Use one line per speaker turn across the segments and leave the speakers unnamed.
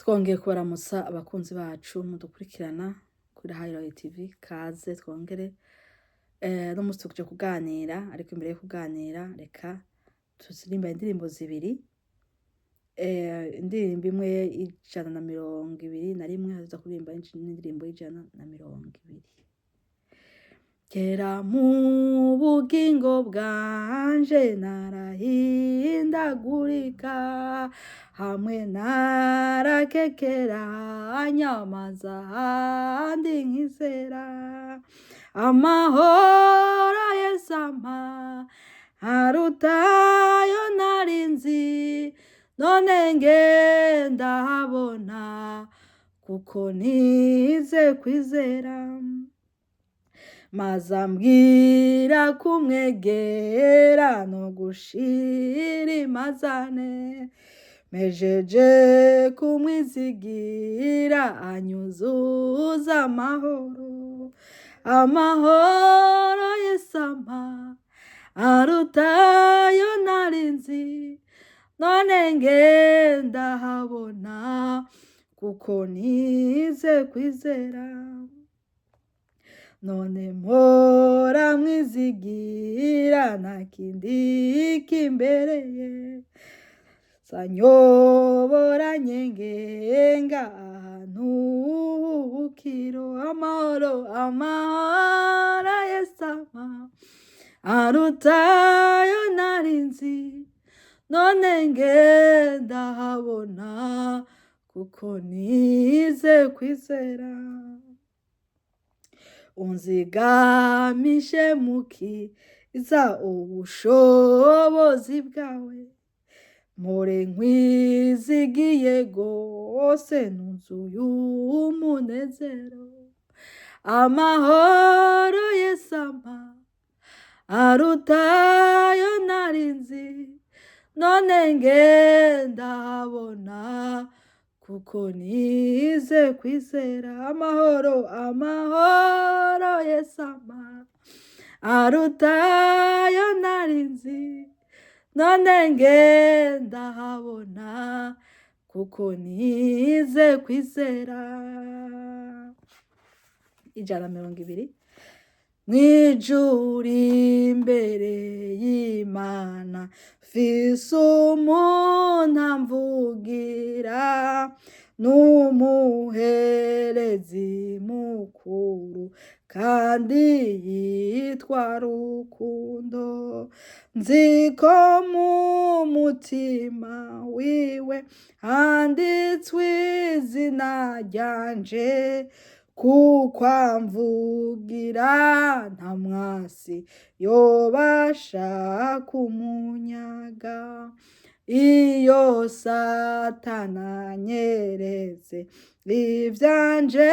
Twongeye kubaramutsa abakunzi bacu mudukurikirana kuri Highlight TV. Kaze twongere no musi tuje kuganira, ariko imbere yo kuganira reka tuzirimba indirimbo zibiri. Indirimbo imwe 121, haza kuririmba n'indirimbo y'120. Kera mu bugingo bwanje narahindagurika, hamwe narakekeranya maze ahandi nkizera. Amahoro Yesu ampa aruta ayo nari nzi, none ngenda habona kuko nize kwizera. Maze ambwira kumwegera no gushira imazane, mpejeje kumwizigira anyuzuza amahoro. Amahoro Yesu ampa aruta ayo nari nzi, none ngenda habona kuko nize kwizera. None mpora mwizigira, nta kindi kimbereye, sanyobora nyengenga ahantu h'ubukiro. Amahoro, amahoro Yesu ampa aruta ayo nari nzi, none ngenda habona kuko nize kwizera. Unzigamishe mukiza ubushobozi bwawe, mpore nkwizigiye gose nuzuye umunezero. Amahoro Yesu ampa aruta ayo nari nzi, none ngenda habona kuko nize kwizera. Amahoro, amahoro Yesu ampa aruta ayo nari nzi, none ngenda habona kuko nize kwizera. 120. Mw'ijuru imbere y'Imana mfise umuntu amvugira, n'umuherezi mukuru kandi yitwa Rukundo. Nzi ko mu mutima wiwe handitswe izina ryanje, kuko amvugira nta mwasi yobasha kumunyaga. Iyo Satani anyeretse ivyanje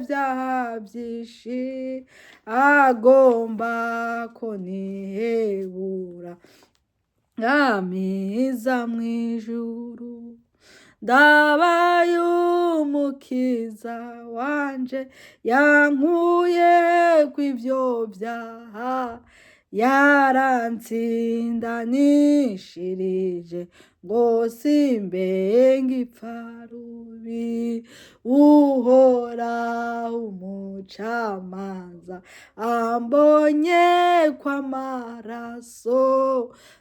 vyaha vyinshi, agomba ko nihebura ngamiza mw'ijuru, ndabaye Umukiza wanje yankuye kw'ivyo vyaha, yarantsindanishirije ngo simbe ngipfa rubi. Uhoraho umucamanza ambonye kw'amaraso,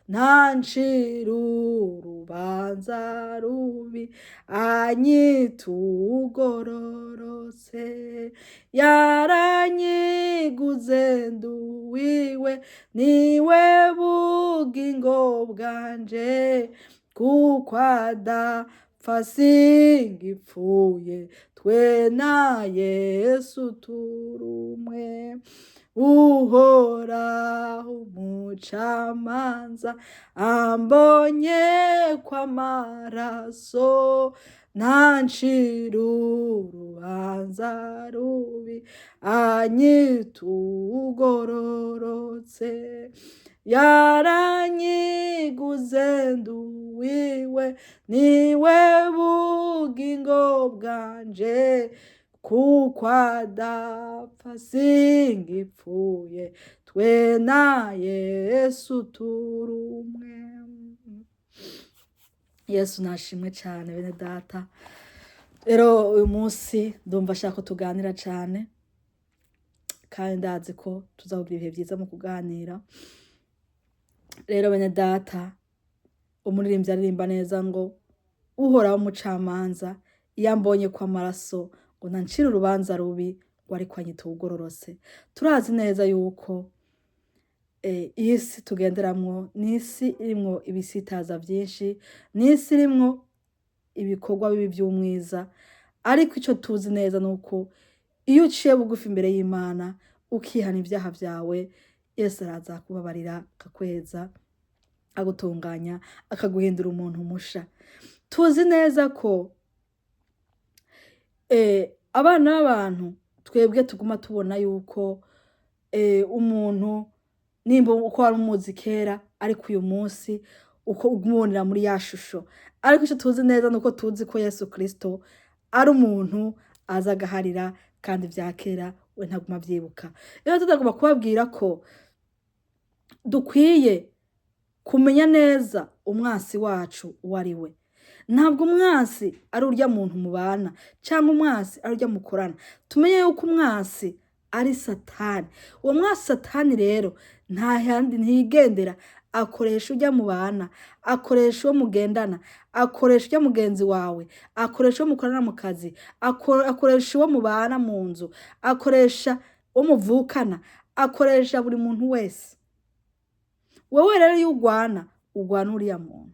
ntancira urubanza rubi, anyita uwugororotse. Yaranyiguze nduwiwe, niwe bugingo bwanje, kuko adapfa singipfuye, twe na Yesu turumwe. Uhoraho umucamanza ambonye kw'amaraso, ntancira urubanza rubi, anyita uwugororotse. Yaranyiguze nduwiwe, niwe bugingo bwanje, kuko adapfa singipfuye, twe na Yesu turumwe. Yesu nashimwe cyane. Bene data, Rero uyu munsi ndumva ashaka ko tuganira cane, kandi ndazi ko tuzakugira ibihe vyiza mu kuganira. Rero bene data, umuririmbyi aririmba neza ngo Uhoraho umucamanza, iyo ambonye ko amaraso ngo ntancire urubanza rubi, ngo ariko anyita uwugororotse. Turazi neza yuko iyi si tugenderamwo ni isi irimwo ibisitaza vyinshi, ni isi irimwo ibikorwa bibi vy'umwiza, ariko ico tuzi neza nuko iyo uciye bugufi imbere y'Imana ukihana ivyaha vyawe, Yesu araza kubabarira, akakweza, agutunganya, akaguhindura umuntu musha. Tuzi neza ko abana b'abantu twebwe tuguma tubona yuko umuntu nimba uko wari umuzi kera, ariko uyu munsi uko umubonera muri ya shusho. Ariko ico tuzi neza nuko tuzi ko Yesu Kristo ari umuntu aza agaharira, kandi vya kera we ntaguma avyibuka. Rero tutagomba kubabwira ko dukwiye kumenya neza umwansi wacu uwo ari we. Ntabwo umwansi ari urya muntu mubana, canke umwansi ari urya mukorana. Tumenye yuko umwansi ari Satani. Uwo mwansi Satani rero nta handi ntiyigendera, akoresha urya mubana, akoresha uwo mugendana, akoresha urya mugenzi wawe, akoresha uwo mukorana mu kazi, akoresha uwo mubana mu nzu, akoresha uwo muvukana, akoresha buri muntu wese. Wewe rero iyo ugwana, ugwana uriya muntu.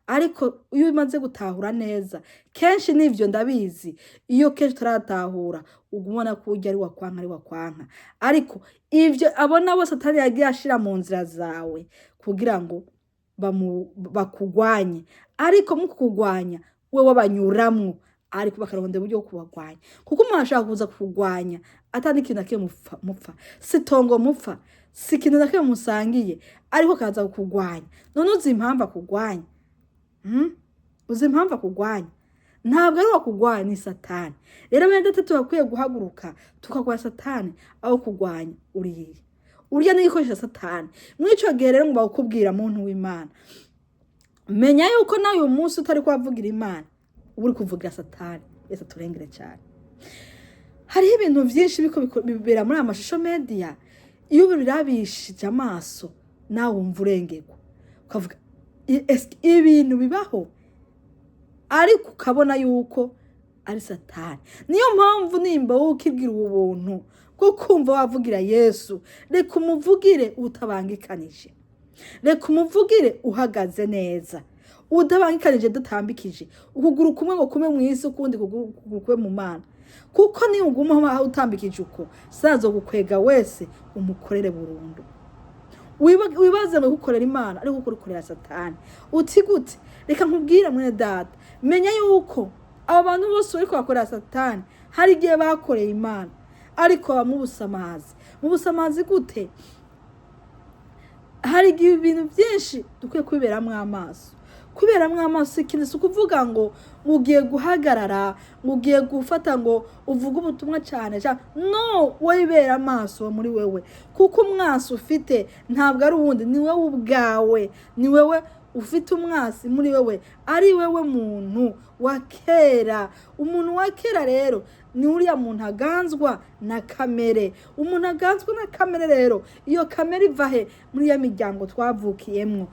Ariko iyo umaze gutahura neza, kenshi n'ivyo ndabizi, iyo kenshi utaratahura uguma ubona ko urya ari wakwanka, ari wakwanka. Ariko ivyo abona bose Satani yagiye ashira mu nzira zawe kugira ngo bakugwanye, ariko mu kukugwanya wewe banyuramwo, ariko bakarondera uburyo bwo kubagwanya, kuko umuntu ashaka kuza kukugwanya ata n'ikintu na kimwe mupfa, si itongo mupfa, si ikintu na kimwe musangiye, ariko akaza kukugwanya. None uzi impamvu akugwanya? Uzi impamvu akugwanya? Ntabwo ari uwakugwanya, ni Satani. Rero bene data, turakwiye guhaguruka tukagwanya Satani aho kugwanya uriya. Urya ni igikoresho Satani. Muri ico gihe rero ngo bakubwira, muntu w'Imana, menya yuko nawe uyu munsi utari kubavugira Imana, uba uri kuvugira Satani. Yesu aturengere cyane. Hariho ibintu vyinshi biriko bibera muri aya mashusho media, iyo ubirabishije amaso nawe wumva urengerwa, ukavuga eske ibintu bibaho? Ariko ukabona yuko ari Satani. Niyo mpamvu nimba wowe ukibwira ubu buntu bwo kumva wavugira Yesu, reka umuvugire utabangikanije, reka umuvugire uhagaze neza, utabangikanije, dutambikije ukuguru kumwe ngo kumwe mu isi, ukundi kuguru kumwe mu Mana. Kuko niyo uguma utambikije uko, sazo gukwega wese umukorere burundu. Wibaze ngo gukorera Imana ariko ukorera Satani. Uti gute? Reka nkubwire mwene data, menya yuko abo bantu bose bariko bakorera Satani hari igihe bakoreye Imana, ariko baba mu busamazi. Mu busamazi gute? Hari igihe ibintu byinshi dukwiye kubiberamwo amaso. Kuberamwo amaso ikintu si ukuvuga ngo ugiye guhagarara, ngo ugiye gufata ngo uvuge ubutumwa cyane no wowe ibera amaso muri wewe, kuko umwasi ufite ntabwo ari uwundi, ni wowe ubwawe. Ni wewe ufite umwasi muri wewe, ari wewe muntu wa kera. Umuntu wa kera rero ni uriya muntu aganzwa na kamere. Umuntu aganzwa na kamere rero, iyo kamere iva he? Muri ya miryango twavukiyemwo,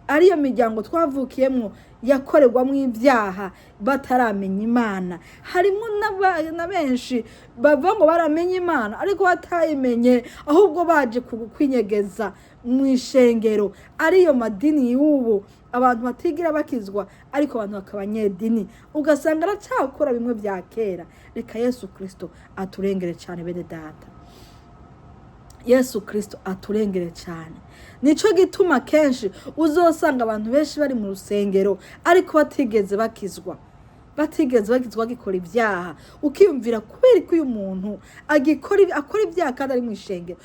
ariyo miryango twavukiyemwo yakorerwamo ibyaha bataramenya Imana. Harimo na benshi bava ngo baramenye Imana ariko batayimenye, ahubwo baje kwinyegeza mu ishengero, ariyo madini y'ubu, abantu batigira bakizwa ariko abantu bakaba nyedini, ugasanga aracyakora bimwe bya kera. Reka Yesu Kristo aturengere cyane, bene data. Yesu Kristo aturengere cyane. Nico gituma kenshi uzosanga abantu benshi bari mu rusengero ariko batigeze bakizwa, batigeze bagizwa, bagikora ibyaha. Ukiyumvira kubera ko uyu muntu agikora akora ibyaha kandi ari mu ishengero.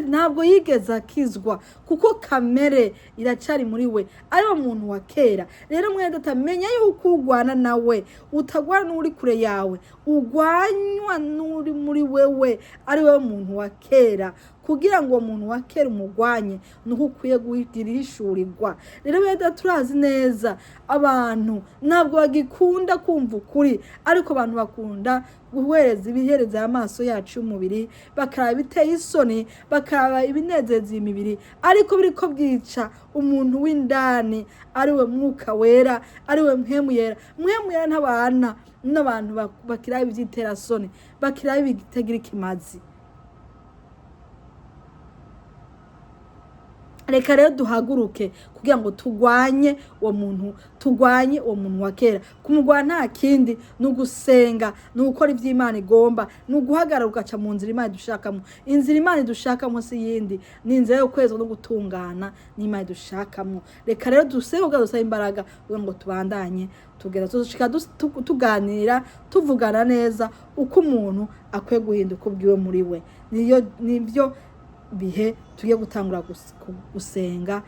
Ntabwo yigeze akizwa, kuko kamere iracari muri we, ari wo muntu wa kera. Rero mwene data, menya yuko ugwana nawe utagwana n'uri kure yawe, ugwanywa n'uri muri wewe, ari wowe muntu wa kera. Kugira ngo uwo muntu wa kera umugwanye, nuko ukwiye kugira ihishurirwa. Rero beda, turazi neza abantu ntabwo bagikunda kumva ukuri, ariko abantu bakunda guhereza ibihereza amaso yacu y'umubiri, bakaraba ibiteye isoni, bakaraba ibinezeza imibiri, ariko biriko byica umuntu w'indani, ariwe Mwuka Wera, ariwe Mpwemu Yera. Mpwemu Yera ntabana n'abantu bakiraba ivy'iterasoni, bakiraba ibitagira ikimazi. Reka rero duhaguruke kugira ngo tugwanye uwo muntu, tugwanye uwo muntu wa kera. Kumugwana nta kindi, ni ugusenga, ni ugukora ivyo Imana igomba, ni uguhagarara ugaca mu nzira Imana idushakamo. Inzira Imana idushakamo si yindi, ni inzira yo kwezwa no gutungana n'Imana idushakamo. Reka rero dusenge kugira dusabe imbaraga kugira ngo tubandanye tugera tuzoshika tuganira, tuvugana neza uko umuntu akwiye guhinduka ubwiwe muri we. Nivyo bihe tugiye gutangura gusenga.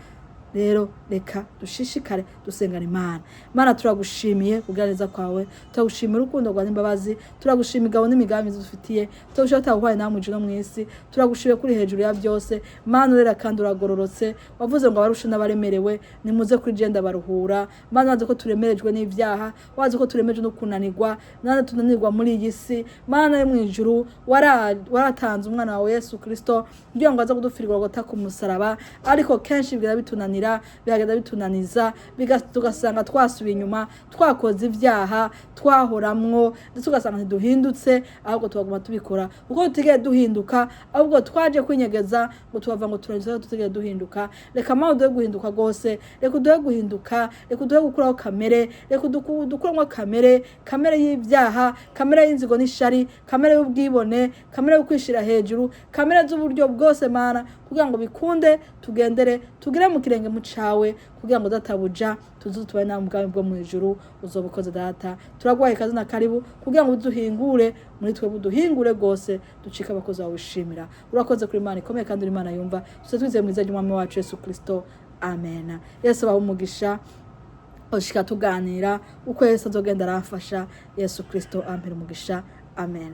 Rero reka dushishikare dusengana Imana. Imana, turagushimiye kugira neza kwawe, turagushimira urukundo rwawe n'imbabazi, turagushima igabo n'imigambi dufitiye, turagushimira ataguhaye namwe ijuru no mw'isi, turagushimiye kuri hejuru ya byose. Mana, urera kandi uragororotse, wavuze ngo abarushe n'abaremerewe nimuze kuri je ndabaruhura. Mana, wazi ko turemerejwe n'ivyaha, wazi ko turemejwe no kunanirwa, nane tunanirwa muri iyi si. Mana yo mw'ijuru, waratanze umwana wawe Yesu Kristo kugira ngo aze kudupfira Golgotha ku musaraba, ariko kenshi bigenda bitunanira, biragenda bitunaniza, tugasanga twasubiye inyuma, twakoze ibyaha twahoramwo, ndetse ugasanga ntiduhindutse, ahubwo tugaguma tubikora kuko tutigeye duhinduka, ahubwo twaje kwinyegeza ngo tubava ngo turagize, tutigeye duhinduka. Reka Mana uduhe guhinduka rwose, reka uduhe guhinduka, reka uduhe gukuraho kamere, reka udukuremo kamere, kamere y'ibyaha, kamere y'inzigo n'ishari, kamere y'ubwibone, kamere yo kwishira hejuru, kamere z'uburyo bwose. Mana, kugira ngo bikunde tugendere tugere mu kirenge mu cawe, kugira ngo databuja tuze tubane nawe mu bwami bwo mu ijuru. Uzoba ukoze Data. Turaguhaye ikaze na karibu kugira ngo uduhingure muri twe, buduhingure rwose, ducike abakozi bawe wishimira. Urakoze kuri Imana ikomeye kandi uri Imana yumva. Tuze twizeye mu izina ry'Umwami wacu Yesu Kristo, amen. Yesu abahe umugisha. Ushika tuganira uko Yesu azogenda arafasha. Yesu Kristo ampera umugisha, amen.